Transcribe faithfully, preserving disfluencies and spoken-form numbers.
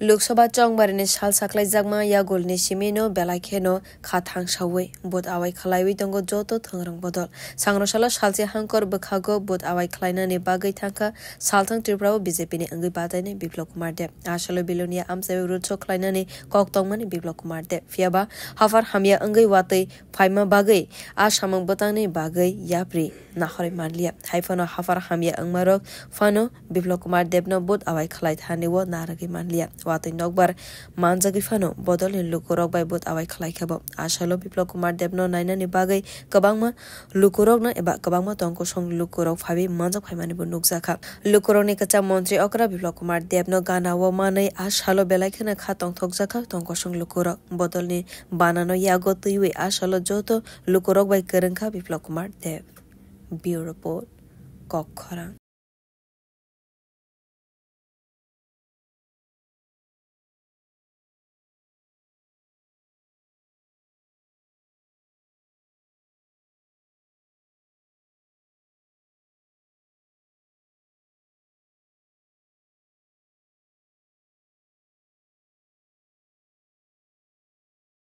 Lok Sabha chongbarini sal saklaijakma yagulni simino belai kheno kha thangsawi vote awai khlaiwi tongo joto thwngrwng bodol. Sangno salo salchi hangkor bwkhago vote awai khlainani bagwi thangkha salthang Tripura o B J P ni wngwi bataini Biplab Kumar Deb. A salo Belonia amchaiwi road show khlainani kok tongmani Biplab Kumar Deb. Phiyaba haphar hamya wngwi watwi phaima bagwi a samung bwtangni bagwi yapri nahorwi manliya. Haiphano haphar hamya wngmarok phano Biplab Kumar Debno vote awai khlai thani o narwgwi manliya. Watwi nokbar manjagwi phano bodolni lukurok bai vote awai khlai kha bo. A salo Biplab Kumar Debno nainani bagwi kwbangma lukurokno eba kwbangma tongkosong lukurok phaiwi manjak phaimani bo nukjakha. Lukurokni kwcham montri okra Biplab Kumar Debno gana o manwi a salo belai kheno kha tongthokjakha tongkosong lukurok. Bodolni banano yago twiwi a salo joto lukurok bai kwrwngkha Biplab Kumar Deb. Bureau Report, Kokkhorang.